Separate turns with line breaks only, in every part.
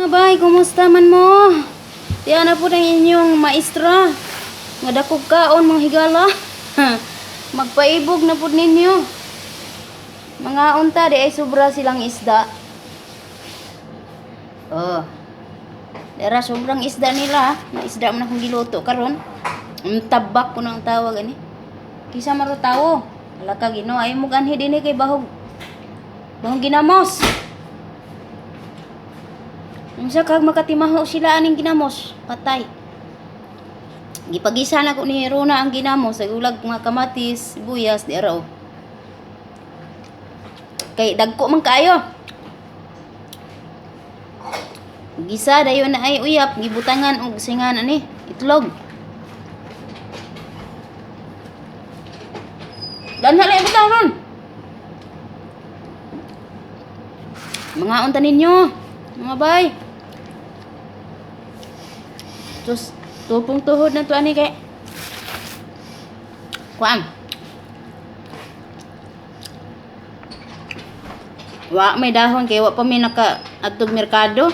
Mga bay, kumusta man mo? Tiyan na po ng inyong maestra. Nga dakog kaon mga higala. Magpaibog na po ninyo. Mga unta, di ay sobra silang isda. Oh. Dara sobrang isda nila. Na isda man akong giluto karon. Ang tabak ko nang tawag ani. Kisa maro tawo. Ala ka Ginoo, ay mo ganhi dinhi kay bahog. Bahog ginamos. Unsa kag makatimaho sila aning ginamos, patay. Gipagisa na ko ni Rona ang ginamos sa ulag mga kamatis, sibuyas, di araw. Kay dagko man kaayo. Gisa dayon na ay uyap gibutangan og singan ani itlog. Danha lang ibutang ron. Mga unta ninyo, mga bay. Sus, tupong tuhod na to ani kay. Kuan. Wa may dahon kay wa pa may naka adtog merkado.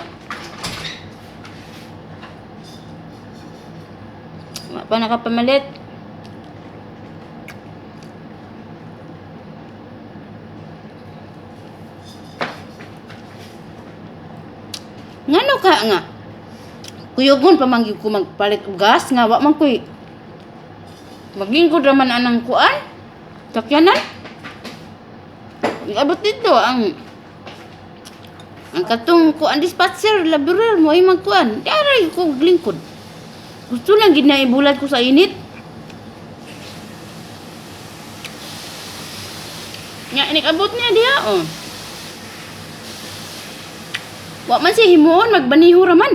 Wa pa nakapamalit. Ngano ka nga? Kuyugon pa man gyud ko magpalit og gas nga wa man koy maglingkod ra man anang kuan. Sakyanan. Abot dito ang katong kuan dispatcher laborer mo ay magkuan. Di aray ko lingkod. Gusto lang gid na ibulat ko sa init. Nga inikabot niya diha oh. Wa man siya himuon magbaniho ra man.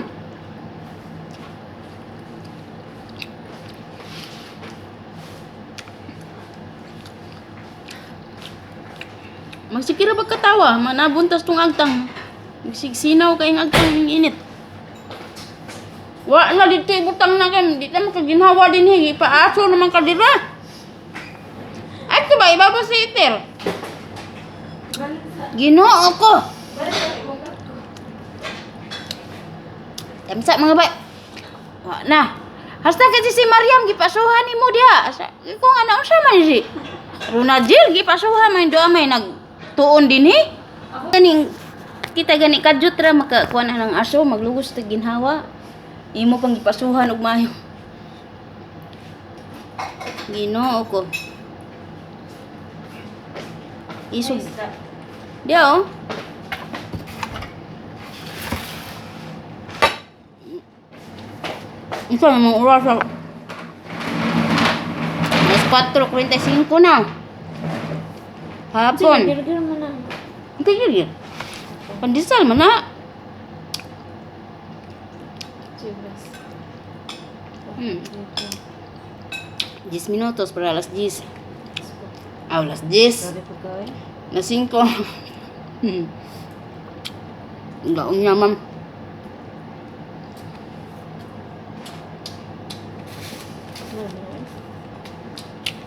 Magsikira ba katawa, manabuntas tong agtang. Magsigsinaw kay ang agtang ning init. Wa na dito ibutang na kan, di na makaginhawa din hi, ipaaso naman ka dira. At ba ibaba sa iter? Ginoo ko. Tamsa mga bay. Wa na. Hasta kasi si Mariam gipasuhan nimo diha. Asa ko nga naunsa man si Runajil gipasuhan man doa may nagtuon dinhi. Ganing kita gani kadyot ra makakuha na ng aso maglugos tag ginhawa. Imo pang gipasuhan og maayo. Ginoo ko. Isog. Diha oh. Unsa namang oras ah? Alas 4:45 na. Hapon.
Girgir mo na.
Ang tigil. Pandesal man na.
Chivas.
10 minutos para las 10. Ah, las 10.
Sorry po gawin.
Las 5. Gaon niya, ma'am.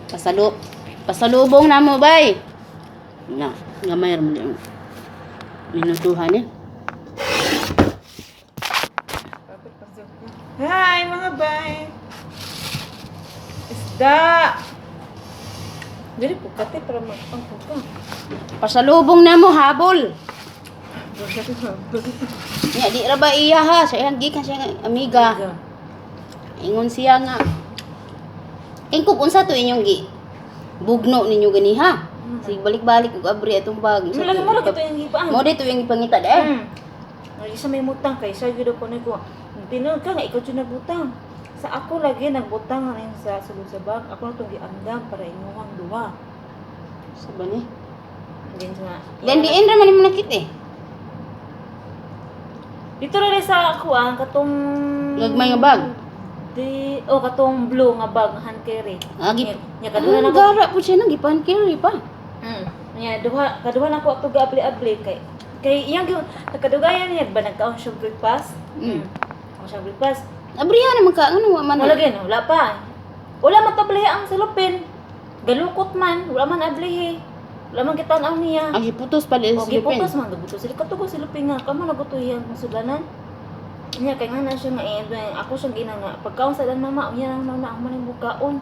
Pasalo pasalubong na mo, bay. Na, gamay ra mo di ang minutuhan eh.
Hi mga bay! Isda! Dili po kate para magpangko ka.
Pasalubong na mo habol. Nya di ra ba iya ha, sa iyang gikan siya nga amiga. Ingon siya nga. Ingkog unsa to inyong gi bugno ninyo ganiha. Sig balik-balik og abri atong bag. Unsa
Wala
to?
mo lang ito yung hipaan.
Mo dito yung ipangita de.
Lagi sa may mutang kay siya gyud ko nako. Tinuod ka nga ikaw jud nagbutang. Sa ako lagi nagbutang rin sa sulod sa bag. Ako na tong giandam para imuhang duha.
Sa ba ni?
Then nga.
Then diin ra man nimo nakit eh.
Dito ra rin sa ako ang katong
Gagmay nga bag.
Di oh katong blue nga bag nga hand carry.
Ah,
Nya nya kaduha na
Ang
ko.
gara po siya nang gipan carry pa.
Nya duha kaduha na ko ato gaabli-abli kay kay iyang gyud nakadugayan niya ba nagkaon siya breakfast? Kaon siya breakfast.
Abriha naman ka ngano wa man.
Wala gyud, wala pa. Wala man tablihi ang salupin. Galukot man, wala man ablihi. Wala man kita ang niya.
Ang giputos pa din
O
sa lupin.
giputos man, gabutos sila katugo silupin nga kamo naguto iyang sudlanan. Nya kay nga na siya nga eh, ako siyang gina nga pagkaon sa dan mama, unya nang na ako man bukaon.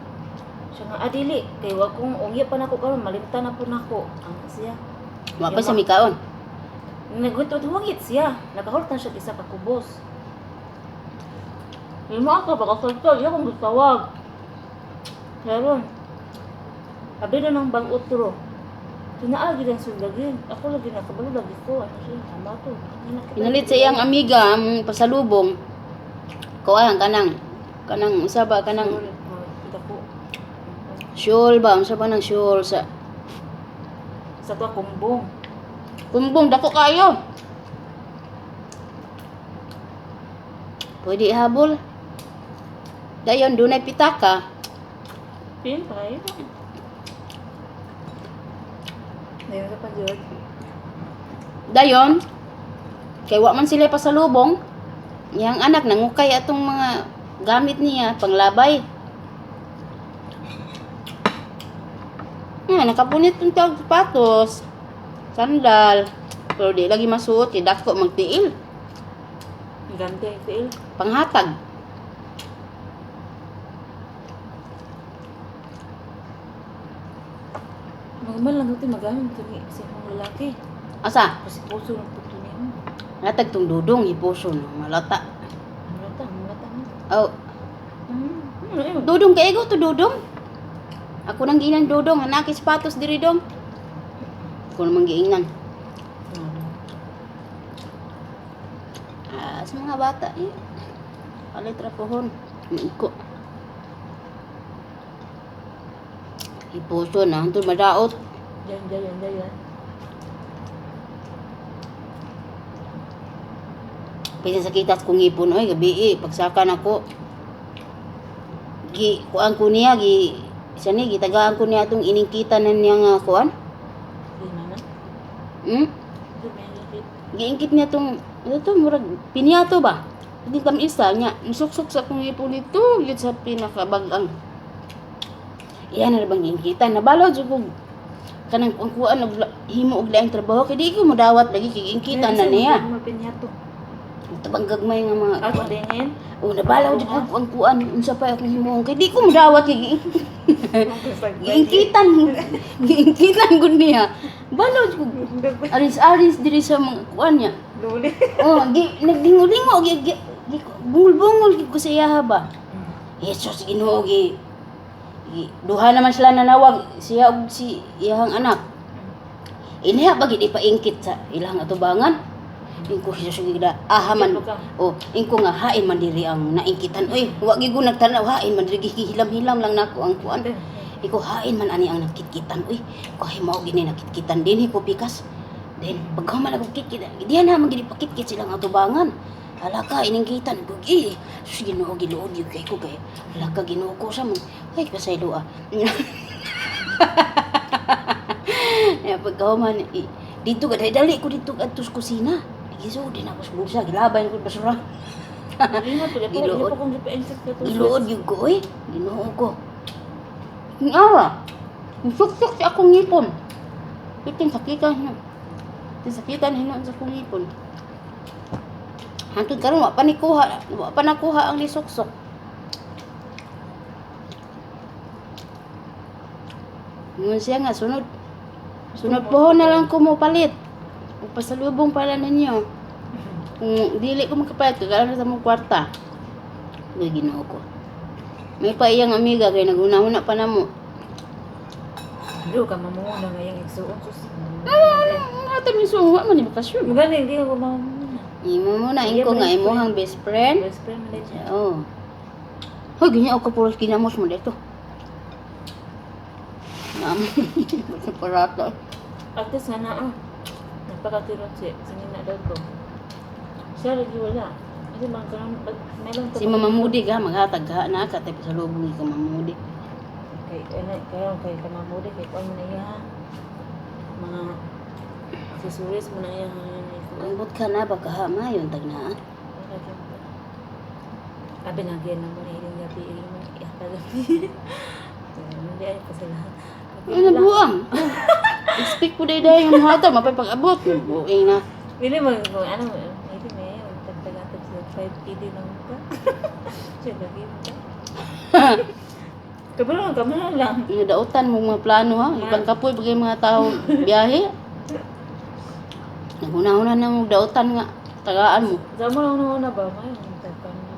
Siya nga adili kay wa kong ungya pa nako karon malimtan na po nako. Ang siya.
Wa pa sa mikaon.
Nagutot hungit siya. Nakahultan siya isa ka kubos. Lima ako baka salto, iya kong gitawag. Karon. Abi na ng bag-utro. Tinaa gid ang sulagin. Ako lagi nakabalo lagi ko. Ano siya tama to.
Pinalit sa iyang amiga ang pasalubong. Kuan kanang kanang usa ba kanang
Dako.
shawl ba, unsa ba nang shawl sa
Sa to kumbong.
kumbong dako kayo. Pwede ihabol. Dayon dunay pitaka.
Pin pa kayo. Ngayon sa pagod.
Dayon kay wa man sila pasalubong. Iyang anak nangukay atong mga gamit niya panglabay. Nga, nakapunit ang tawag sapatos, sandal. Pero di lagi masuot, kay dako magtiil.
Gante, tiil.
Panghatag.
Magmal lang ito, magamit ito ni sa imong lalaki.
Asa?
Kasi puso ng puto niya.
Natag tong dudong, hiposo, no? Malata.
Mulata, mulata na.
Oh,
Ayun.
Dudong kay ego to dudong. Ako nang giinan dudong, anak sapatos diri dong. Ako namang giingnan. Ah, sa mga bata eh. Palit ra pohon. Iko. Hiposo na hantud madaot.
Diyan, diyan, diyan, diyan.
Bisan sa kitas kong ngipon oy gabi eh, pagsaka nako. Gi kuan ko niya gi isa ni gitagaan ko niya atong iningkita na niya nga kuan.
Di mana? Di may lakit.
Giingkit niya tong ano to murag pinyato ba? Hindi tam isa niya nisuksok sa akong ngipon dito gyud sa pinakabagang. Iyan na bang giingkitan nabalaw jud kog kanang ang kuan og himo og laing trabaho kay di ko modawat lagi kay giingkitan na niya.
Mapinyato.
Ito bang gagmay nga mga
Ako dingin.
Oh, nabalaw jud ko ang kuan unsa pa akong himuon kay di ko modawat kay giingkitan giingkitan gud niya. Balaw jud ko arins-arins diri sa mga kuan niya.
Luli.
Oh, gi naglingo-lingo gi, gi, gi bungol-bungol gid ko sa iyaha ba. Jesus Ginoo gi, gi duha naman sila nanawag siya ug si iyahang anak. Iniha ba gid ipaingkit sa ilang atubangan? Ingko Jesus gid aha man. Oh, ingko nga hain man diri ang naingkitan oy. Wa gid ko nagtanaw hain man diri gihilam-hilam lang nako ang kuan. Iko hain man ani ang nakitkitan uy. Ko hay mao gini nakitkitan din ko pikas. Then paghuman ako kitkit, diyan na man gini pakitkit silang atubangan. Hala ka iningkitan ko gi. Sus Ginoo giluod gyud kay ko kay. Hala ka Ginoo ko sa man. Ay pasaylo ah. Ya pagkahuman dito ka dali ko dito kadto sa kusina. Giso din ako sa bulsa, gilabay ko basura.
Giluod.
Giluod gyud ko oy. Ginoo ko. Ang awa. Suksok sa akong ngipon. Iting sakitan na. Iting sakitan hinuon sa akong ngipon. Hantod karon wa pa ni kuha, wa pa nakuha ang nisuksok. Ingon siya nga sunod. Sunod pohon na lang ko mo palit. Pasalubong pala ninyo. Kung dili ko makapalit, kagalan na sa mong kwarta. Uy, Ginoo ko. May pa iyang amiga kay naguna-una pa namo.
Bro, ka mamuna nga yung igsuon. Sus.
Ano ato ni suwa man ni bakasyon.
Maganda hindi ko mamuna.
Imo mo na ingko nga imuhang best friend.
Best friend man siya.
Oo. Hoy, ganyan ako puros ginamos mo dito. Nam, sa parata.
At least nga na ah. Napakatirot si sinina daw ko. Siya lagi wala. Kasi mga kanon, meron
Si Mama Mudi ka, maghatag ka na ka, tayo sa lubong ka Mama Mudi.
Kay ano kayo kay kamamudi kay kuan mo na iya. Mga accessories mo na iya.
Ambot ka na, baka ha, mayon tag na. Ah.
Abi na gyud na mo na ilang gabi ilang mo iya gabi. Hindi ay pa sila.
Ano buang? Expect ko day day yung hatag, mapay pag-abot. Buing na.
Dili mo kung ano dili may tagtagatag sila. 1.5 KD lang ka. Siya lagi mo ka. Kabalo lang, kabalo lang.
Nga dautan mo mga plano ha. Ibang kapoy bagay mga tao biyahe. Naguna-una na mo dautan nga tagaan mo.
Sa mo lang na ba? May ang tagpan mo.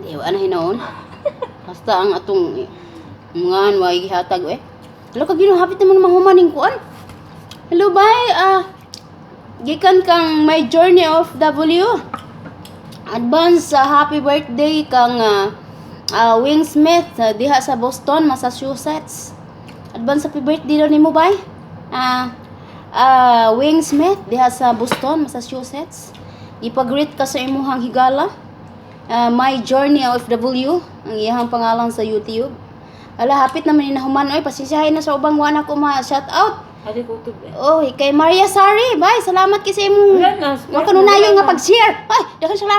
Di wa na hinoon. Basta ang atong mga wa gihatag eh. Hello ka Ginoo, hapit naman mahuman ning kuan. Hello bye. Gikan kang My Journey of W. Advance sa happy birthday kang Wing Smith diha sa Boston, Massachusetts. Advance happy birthday daw nimo bay. Wing Smith diha sa Boston, Massachusetts. Ipag-greet ka sa imuhang higala. My Journey OFW ang iyahang pangalan sa YouTube. Ala, hapit naman ni nahuman oy, pasensyahin na sa ubang wa na ko ma shout out.
Adi ko tub eh.
Oh, kay Maria Sari, bye. Salamat kay sa imong
Wala na,
mga kanunayon nga pag-share. Ay, daghang salamat.